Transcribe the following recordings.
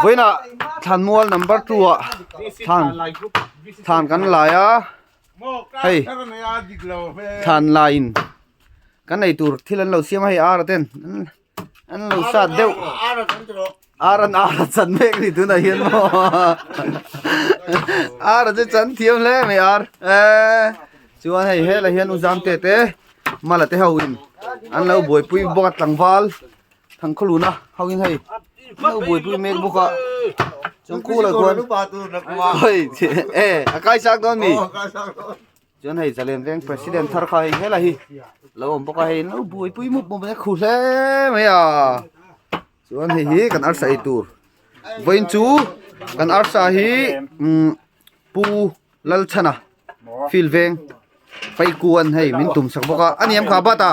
Vawiinah thlanmual number 2 ah thlan thlan kan lai a hei thlan laiin kan ei tur thil an lo siam a hei ar ten an lo sat deuh ar an ar a chan mek ni tunah hian maw ar a chu chan thiam hle mai ar eee chuan hei helai hian u zam te te mala te ho in an lo buaipui bawk a tlangval thangkhawluna ho in hei an lo buaipui mek bawk a chuan khulai khuan hei e a kai chak dawn mi. Chuan hei Zalen Veng President thar kha hei helai hi lo awm bawk a hei an lo buaipui mup mup mai a khu hle mai a chuan hei hi kan arsa ei tur vawiin chu kan arsa hi umm pu Lalchhana field veng Faikuan hei min tum sak bawk a a ni em kha bat a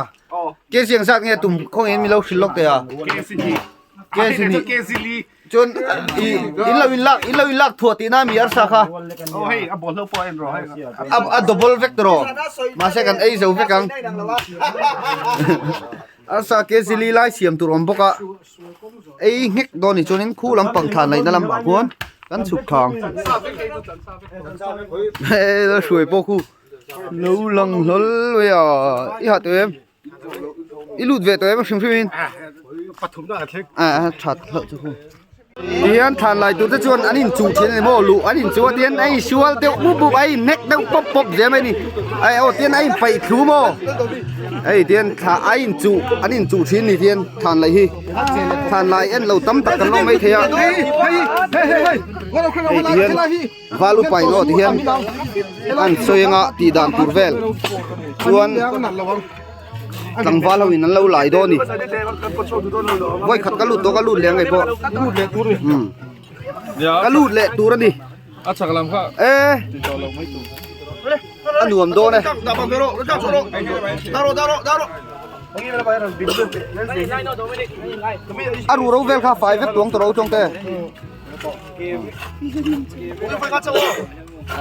kc ang zat nge tum khawngin min lo hrilh lawk teh a kc hnih. Chuan i in lo in lak in lo in lak thuah tih na mi arsa kha. Oh hei a bawlhlo pawh a en rawh hei. A a double vek tawh rawh. Mahse kan ei zo vek ang. Arsa kg li lai siam tur awm bawk a. Ei nghek dawn ni chuanin khu lampang thlan laihna lamah khuan kan chhuk thang. Hei la hruai pawh khu lo lang hlawl mai a i ha tawh em? I lut ve tawh em hrim hrim in a that hlauh chu hu tihian thlan lai tur te chuan an in chuh thin ani maw luh an in chuh a tihian a in sual deuh mup mup a in nek deuh pawp pawp zel mai a ni ai aw tihian a in paih thlu maw hei tihian thla a in chuh an in chuh thin ni tihian thlan laih hi thlan lai en lo tam tak kan lo mai thei a hei tihian Val upa in aw ti hian an sawi anga tih dan tur vel chuan tlangval ho in an lo lai dawn a ni vawi khat ka lut tawh ka lut leh ang pawh umm ka lut leh tur a ni e a nuam dawn e. A ruh ro vel kha fai vek tuang tawh ro chuang te.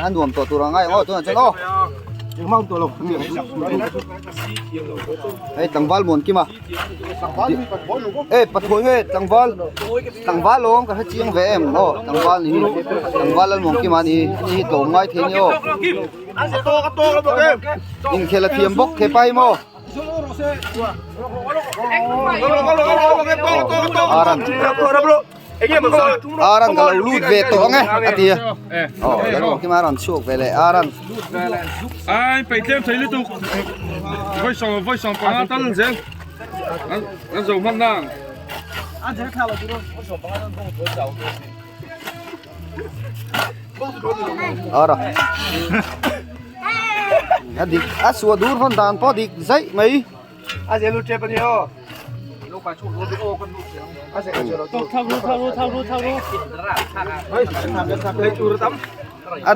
A nuam tawh tur ang ngai ang aw tunah chuan aw hei tlangval muan kim a e pathawi nge tlangval tlangval awm ka hre chiang ve em aw tlangval ni hi tlangval lal muan kim a ni hi ani hi tlawm ngai thei a ni aw inkhel a thiam bawk thepa hi maw. Aran Aran ka lo lut ve tawh ang e a ti a aw lal kima a rawn chhuak ve leh Aran ai peih tlem thei lutuk vawi vawi 15 tal zel an zo hman nang Ara a dik a suah dur hawn dan pawh dik zaih mai. A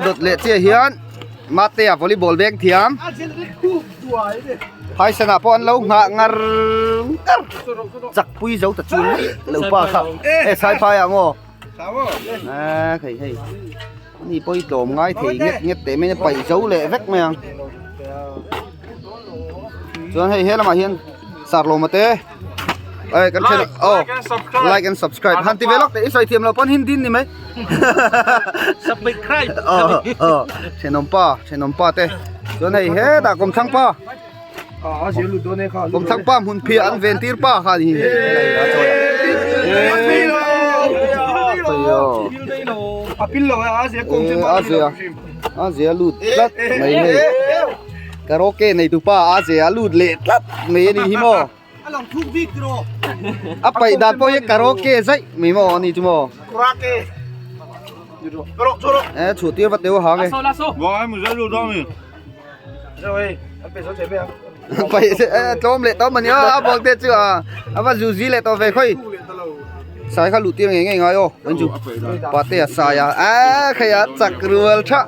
dawt leh chiah hian Matea volleyball beng thiam Phaisana pawh an lo nghah ngar ngar chakpui zo ta chu mai lo pa kha e saiphai ah maw a khei hei ani pawh hi tlawm ngai thei nget nget teh mai a paih zo leh vek mai ang chuan hei he lamah hian sarlawma te Ê, kan like, oh, like and subscribe. Like and subscribe. Han ti ve lok te i sawi thiam lo pawn hin din ni mai. Subscribe. Ờ ờ, thenawm pa, thenawm pa te. Chuan hei hetah kawmthlang pa. Kawmthlang pa hmun phiah an ven tir pa kha ni hei helai a chawi a. A zia a zia lut tlat mai hei. Karaoke nei tu pa a zia lut leh tlat mai a ni hi maw. A lang thuk bik tiraw. A paih dan pawh hi karaoke zaih mai maw ani chu maw. Karaoke. Rawh chu rawh. E chhuah tir va teu hang e. Wai mu zai lu dawn ni. Paih tlawm leh tawh mani a a bawk te chu a a va zu zi leh tawh ve khawi. Sai kha luh tir ngei ngei ngai aw an chu pate a sai a a khai a chak rual tha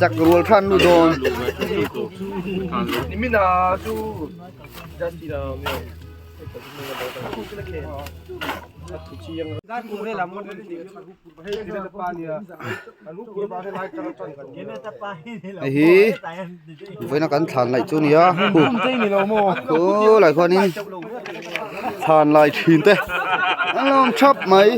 chak rual tha an lu dawn. Nimina chu Hei hi vawiina kan thlan laih chu a ni a khu lai khuanin thlan lai thin te An lo awm thap mai.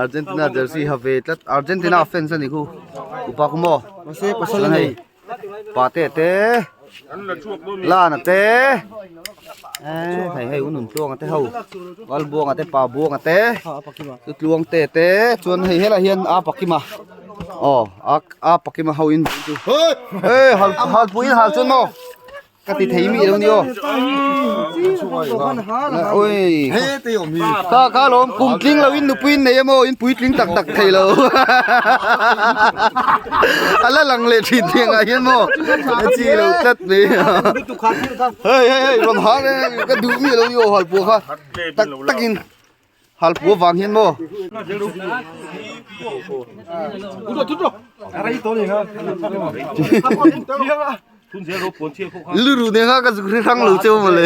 Argentina jersey ha ve tlat Argentina fans a ni khu upa khu maw chuan hei pate te lana te eh hei hei unun tluanga te ho valbuanga te pa buanga te chu tluang te te chuan hei helai hian a pakima aw a a pakima ho in chu hei hal hal pui hal chuan maw ka ti thei mi lo ni aw ui ka ka lawm kum tling lo in nupui in nei emaw in puitling tak tak thei lo a la lang leh thin thiang ah hian maw a chi lo tlat mai hei hei hei rawn hal e ka duh mi lo ni aw hal pua kha tak takin hal pua vang hian maw. Luru nen kha ka zuk hre hrang lo cheu mawle.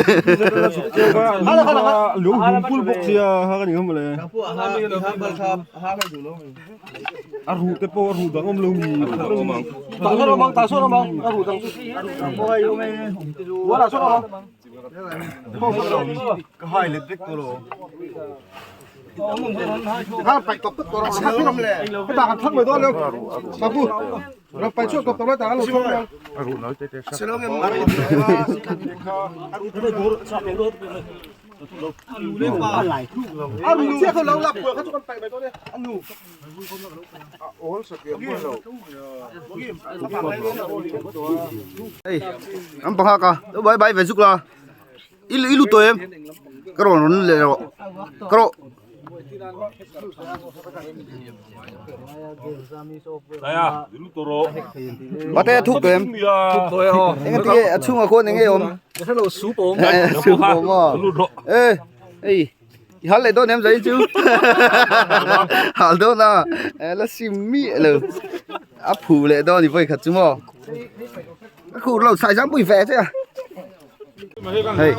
Hei an pakhat a lo bai bai ve zuk la i i lut tawh em ka rawn rawn leh rawh ka rawh. Pate a thuk tawh em eng ati nge a chhungah khuan eng nge awm soup awm aw e hei i hal leh dawn em zai chu hal dawn a la sim miah lo a phu leh dawn i vawi khat chu maw a khur lo sai zam pui ve che a. Hei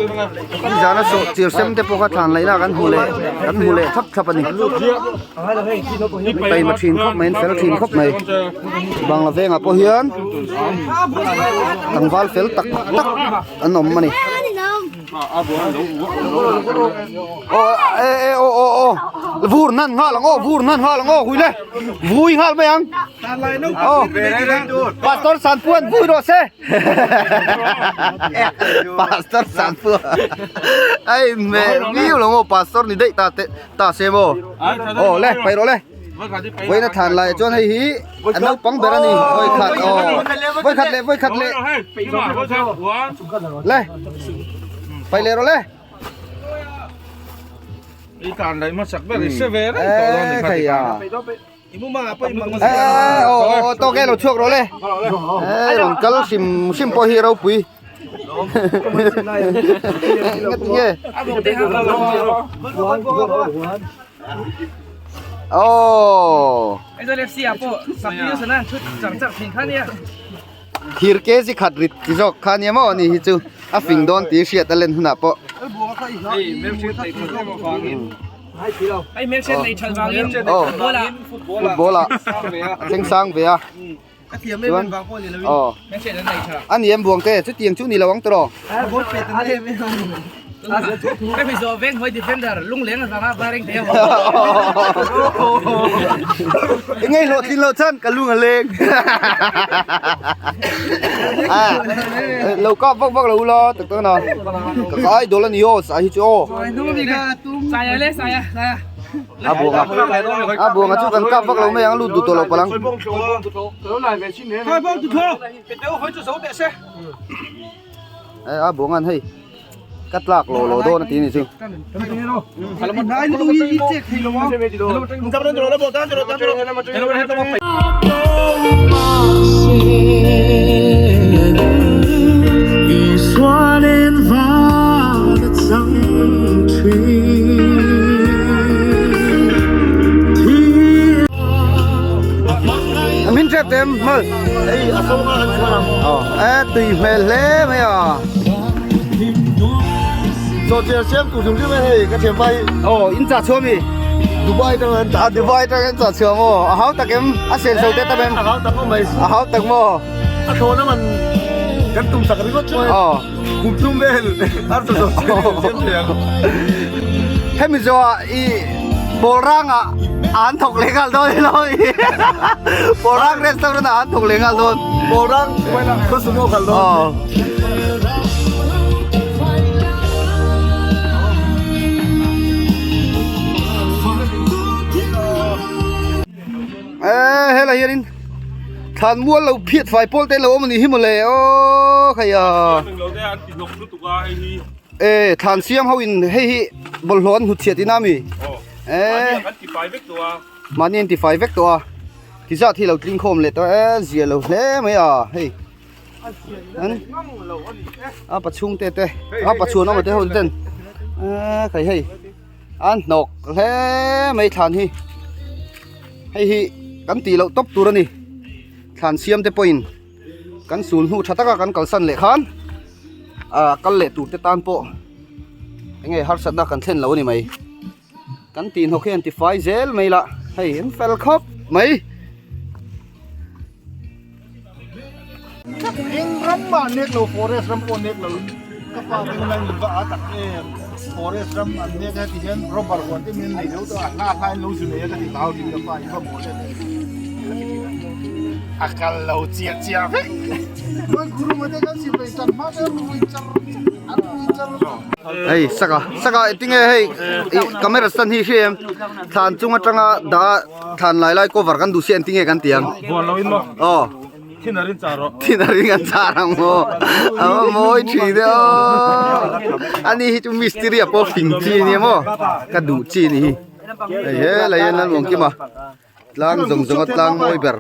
nizana sawh chir sem te pawh kha thlan laihna kan hmu leh kan hmu leh thlap thlap a ni taima thin khawp mai an fel thin khawp mai bangla vengah pawh hian tlangval fel tak tak an awm a ni aw e e aw aw aw vur nan nghal ang aw vur nan nghal ang aw hui le vui nghal mai ang aw pastor sanpuan vui rawh se. Pastor Sanpua ai me viu lo mo pastor ni dei ta te ta se mo oh le pai ro le voina than lai chuan hei hi an naupang ber ani voi khat oh voi khat le voi khat le le pai le ro le I tan lai ma sak ber i se ve reng tawh dawn ni kha ti khan. Aw tawk e lo chhuak rawh le rawn kal hrim hrim pawh hi ropui ngatinge aw thir kg khat rit ti zawk kha nia maw ani hi chu a fing dawn tih hriat a len hunah pawh. Football ah a thleng sang ve a chuan aw a ni em buang te chutiang chu ni lo ang tawh eng nge hlawhtlin loh chuan ka lung a leng lo kap vak vak lo ula tak tak a ka ka idol a ni aw sai hi chu aw a buang a a buang a chu kan kap vak lo mai ang a lut duh tawh lo palang a buang an hei ka tlak lo lo dawn a ti ni chu Min trep tem mal e tui hmel hle mai a Chaw chiar siam tu chung chung hei ka thiam pai oh in cha chhuam i Dubai tang an A Dubai tang an chah chhuah maw? A hau tak em? A sen so te tam em? A hau tak mai. A hau tak maw? A thlawna man kan tum sak ringawt chuan. Aw. Kum tum vel ar sa zo siam thei ang. Hemi zawh ah i Pawlrang ah an thawk leh nghal dawn ilo i Pawlrang restaurant ah an thawk leh nghal dawn. Pawlrang khaw sumo kal dawn. Aw. Eee helai hianin thlan mual lo phiat fai pawl te lo awm a nih hi mawle aw khai a ee thlan siam ho in hei hi bawlhhlawh an hnut chhiat in a mi ee mahni an ti fai vek tawh a ti zat hi lo tling khawm leh tawh e zia lo hle mai a hei an a pachhungte te a pachhuan awm te ho ten eee khai hei. An hnawk hle mai thlan hi hei hi kan tih loh tawp tur a ni thlan siam te pawhin kan sul hnu tha taka kan kalsan leh khan ah kal leh tur te tan pawh eng nge harsatna kan thlen lo a ni mai kan tih hnawk hian ti fai zel mai lah hei an fel khawp mai. Eng ram mah nek lo forest ram pawh nek lo in ka pa te hunlai min va a tak em forest ram an nek a ti hian rubber huan te min nei lo tawh a hla hla in lo zu nei a ka ti hlau thin ka pa i va mawl em em ka ti thin a a kal lo chiah chiah vek Hei saka saka tinge hei ih camera stand hi hria em thlan chung atanga dah a. Thlan lai lai cover kan duh si an ti nge kan ti ang. Buan lo in maw? Aw. Thin a rin char rawh. Thin a ring an char ang maw? A va mawi thin e aw. Ani hi chu mistiri a pawh fing chi a nia maw? Ka duh chi a ni hi. Hei he lei an lan vawng kim a. Tlang zawng zawng a tlang mawi ber.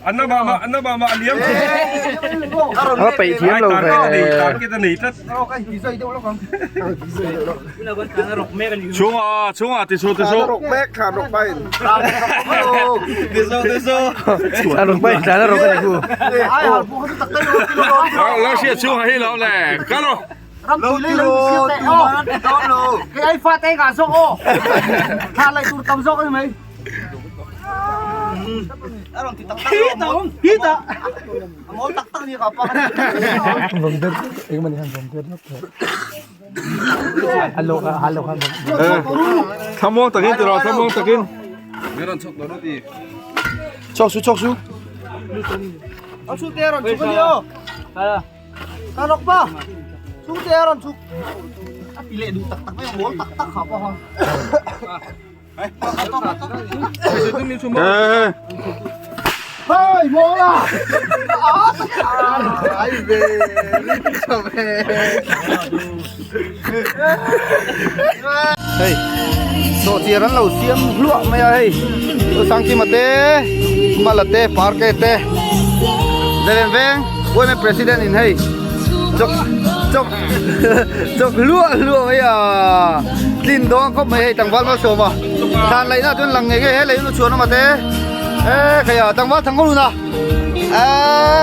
Anna mama anna mama a liam A peih thiam lo ve. Target a nei tlat. Chhungah chhungah ti su ti su. Rok mek thlan rok pain. Ti su ti su. Thlan rok pain thlan rok a ni khu. Lo hria chhungah hi lo le. Kal rawh. Lo ti ro tu man ti dawn lo. Kei ai fa te ngah zawk aw. Thla laih tur tam zawk a ni mai. Thlamuang takin ti rawh thlamuang takin. Chawk su chawk su. Hei sawhchiar an lo siam hluah mai a hei Sangkima te Mala te Parke te Zalen veng Women President in hei chawk chawk chawk hluah hluah mai a tlin dawn khawp mai hei tlangval malsawm a thlan laih na chuan lang ngei ngei he lei lu chhuan awm a te e khaia tlangval thang ngawlun a e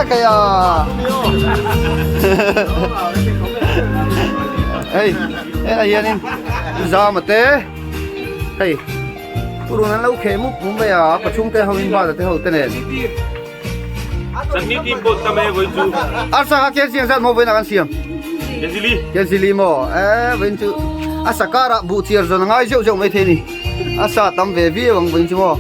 khaia hei helai hianin zam a te hei purun an lo kheh mup mup mai a pachhung te ho in bata te ho te nen Chutney team pawh tam e vawiin chu. Arsa kha KFC ang zat maw vawiin ah kan siam. KFC li. KFC li maw e vawiin chu a sa karah buh chiar zawn a ngai zeuh zeuh mai thei a ni. A sa tam ve viau ang vawiin chu maw.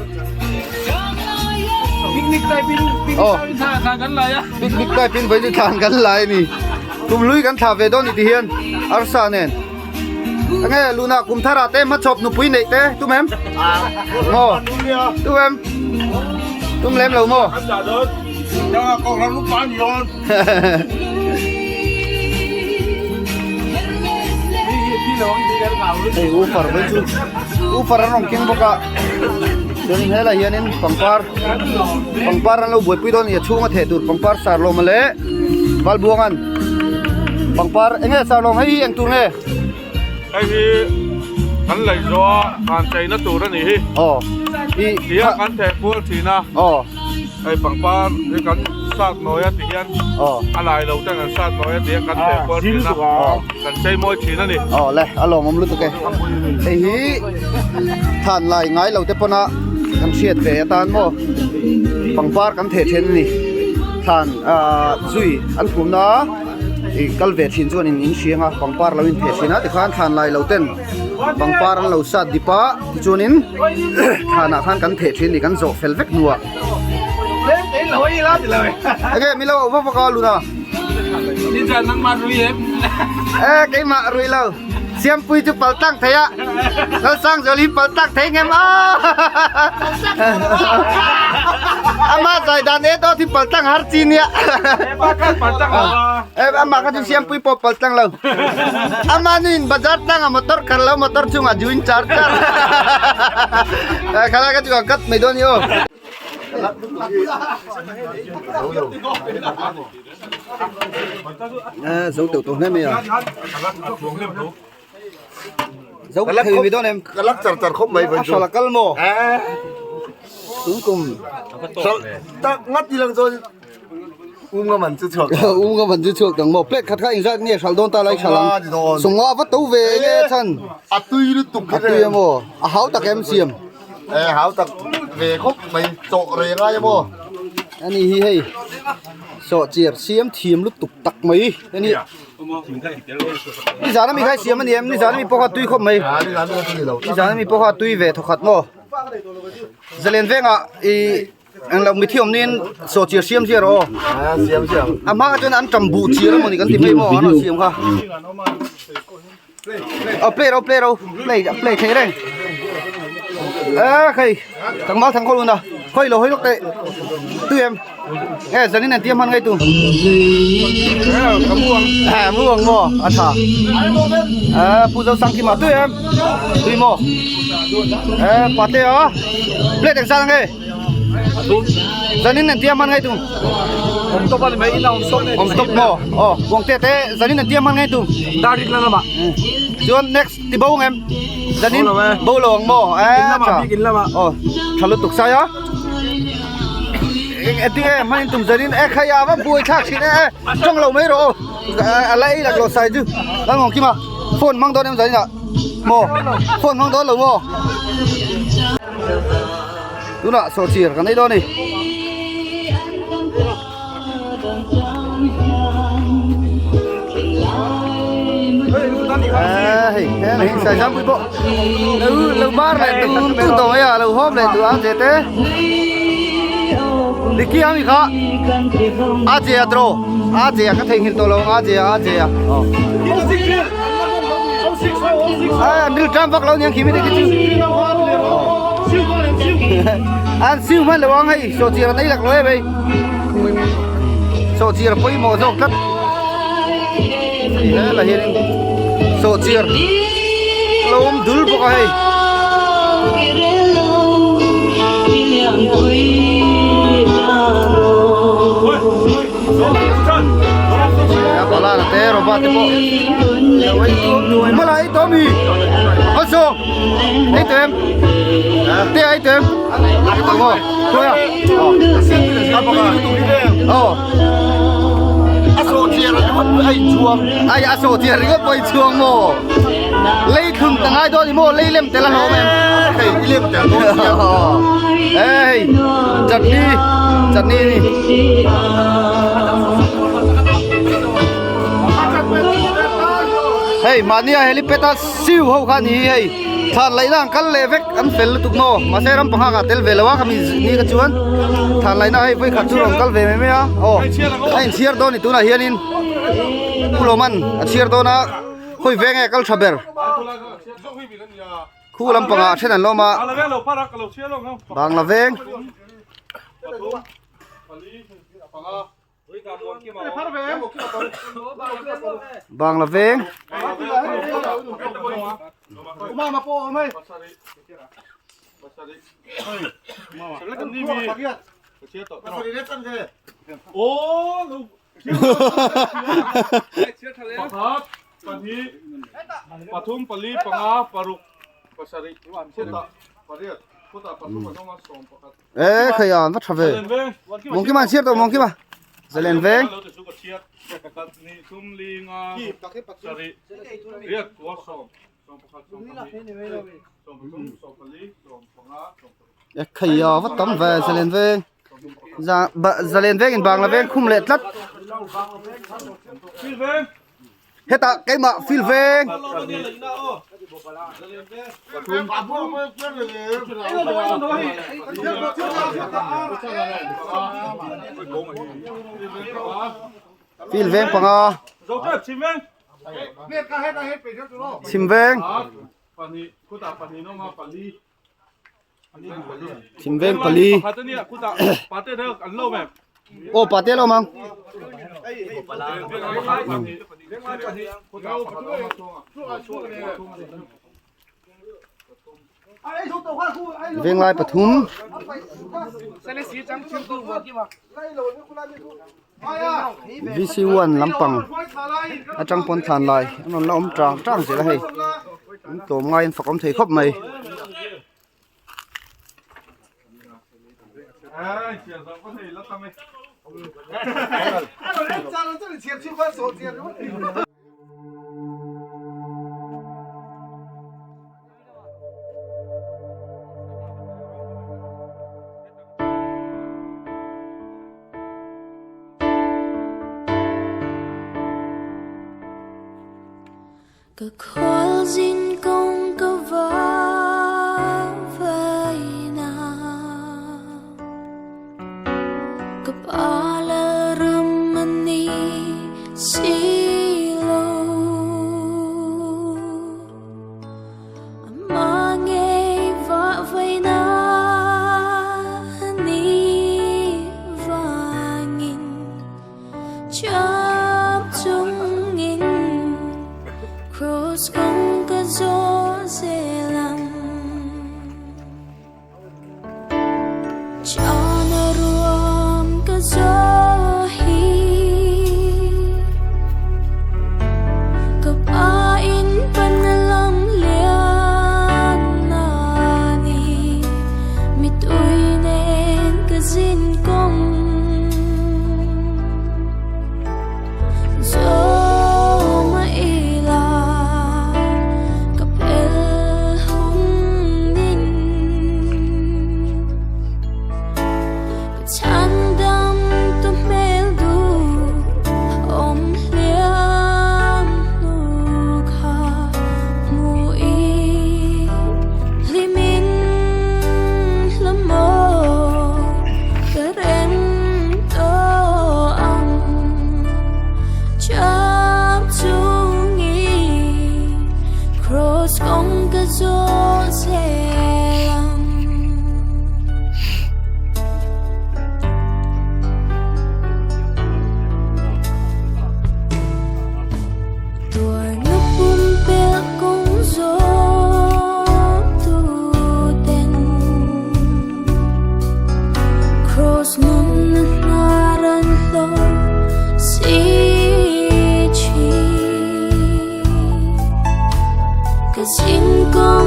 Picnic type in picnic thlan kan lai a. Picnic type in vawiin chu thlan kan lai a ni. Kum hlui kan thlah ve dawn ni ti hian arsa nen. Enge luna kum thar ah te hmachhawp nupui neih te tum em? Maw? Tum em? Tum lem lo maw? Hei ufar mai chu ufar an rawn keng bawk a chuanin helai hianin pangpar pangpar an lo buaipui dawn a ni a chhunga theh tur pangpar sar lawm leh valbuangan. Pangpar enge sarlawm hei hi eng tur nge? Hei hi kan laih zawh a han cheina tur a nih hi. Aw. I Tia kan theh kual thin a. Aw. Hei pangpar hi kan sat nawi a ti hian Aw. a lai lo ten kan sat nawi a ti a kan theh kual thin a. Aw. Kan chei mawi thin a ni. Aw le a lawmawm lutuk e. Hei hi than lai ngai lo te pawn a kan hriat ve atan maw pangpar kan theh then a ni. Thlan ah zui an phumna ih kal ve thin chuan in hriang a pangpar lo in theh thin a tikhan thlan lai lo ten pangpar an lo sat dip a tichuanin thlanah khan kan theh thin a ni kan zawh fel vek hnuah. Enge milo va vak a luna. E keimah rui lo. Siampui chu pal tlang thei a. Lalsangzual hi pal tlang thei ngem a. Ama zai dan e to thi pal tlang har chi nia. E ama kha chu Siampui pawh pal tlang lo. Ama nu in bazar tlang a motor kar lo motor chungah ju in char char. Khala ka chu ka cut mai dawn ni aw. Zo teuh tawh hle mai a. Zo thei mi dawn em? Ka lak char char khawp mai A hral a kal maw? Tun kum. Hral tak ngat ti lang chuan u nga man chu chhuak. U nga man chu chhuak tang maw? Plate khat kha engzat nge hral dawn ta lai hral ang? Sawmnga va to ve nge chhan? A tui lutuk A tui a maw? A hau tak em siam? E hau tak ve khawp mai chawh reng ai a maw? Ani hi hei. Sawhchiar siam thiam lutuk tak mai a ni. Nizan ami kha siam a ni em? Nizan ami pawh kha tui khawp mai. Nizan ami pawh kha tui ve thawkhat maw? Zalen vengah i englo mithi awm niin sawhchiar siam zia rawh aw. A hma kha chuan an tam buh chiar emaw ni kan ti mai maw an rawn siam kha. Aw play ro play ro play play thei reng. A khai tlangval thang khaw lun a khawi lo hawi lawk teh tui em nge zanin an tia hman ngai tu ha mu ang maw a tha a pu zo sang kim a tui em tui maw e pate a play teng sang nge Zanin an tia man ngai tu. Om top ani mai ina om stop. Om stop mo. Oh, buang te te zanin an tia man ngai tu. Darik la lama. Chuan next ti bo ngem. Zanin bo lo ang mo. Eh. In lama. Oh, thalu tuk sai a. Eng ti e man tum zanin e khai a va buai thak thin e. Trong lo mai ro. A lai lak lo sai chu. Lang ngong kima. Phone mang don em zanin a. Mo. Phone mang don lo mo. Tunah sawhchir kan ei dawn a ni. Hei hei sai zam pui pawh lo lo bar leh tum tum tawh mai a lo hawp leh duh ang che te Ricky ang i kha a che a draw a che a ka theihnghilh tawh lo a che a che a an ril tram vak lo niang khi mi te khi chu an siu hman lo ang hei sawhchiar an ei lak lo em hei sawhchiar pawimawh zawk tlat hei hela hianin sawhchiar lo awm dul bawk a hei. Palana te robot te pawh hmala ei tawh mi also ei tawh em te ei tawh em ei tawh maw khawi a aw a sawhchiar ringawt pawh a inchhuang ai a sawhchiar ringawt pawh a inchhuang maw lei thlun ta ngai dawn ni maw lei lem tel a hlawm em hei i lem tel dawn sia hei chutney chutney a ni. Hei mahnia helipad a siu ho kha ni hi hei thlan laihna an kal leh vek an fel lutuk maw mahse ram panga ah tel ve lo a khami ni kha chuan thlan laihna hei vawikhat chu rawn kal ve mai mai a aw a inchhiar dawn a ni tunah hianin Pu Lawman a chhiar dawn a khawi veng nge kal tha ber khu lampangah a then an lawm a bangla veng. Bangla veng Pakhat, pahnih, pathum, pali, panga, paruk, pasarih, khutah, pariat, khutah, pathum, pathum, sawm, pakhat. E khai an va tha ve. Mawngkima an chhiar tawh Mawngkima. Zalen veng. E khai a va tam ve Zalen veng. Za Zalen veng in Bangla veng khum leh tlat. Hetah keimah field veng. Field veng panga. Chhim veng. Chhim veng pali. Aw pate lo mang. Venglai pathum. VC1 lampang atang pawn thlan lai an rawn la awm tang tang zel a hei an tlawm ngaiin fak awm thei khawp mai. Ka khawl zin kawng ka va vaina Ka pa lal ram a ni si lo Amah ngei va vaina ni vangin Cham chungin Cross kawng ka zawh zel ang Chana ruam ka zawh hi Ka pa in pan lam lian a ni Mitui nen ka zin kawng Zawma ila ka pel hungin Ka chhandam tu hmel duh awm hliam hnu kha hmu i hlimin hlamaw ka reng tawh ang Cham chungin cross kawng ka zawh zel ang. Tuarna pumpelh kawng zawh tu ten Cross nun hnar an hlawh si thin Ka zin kawng.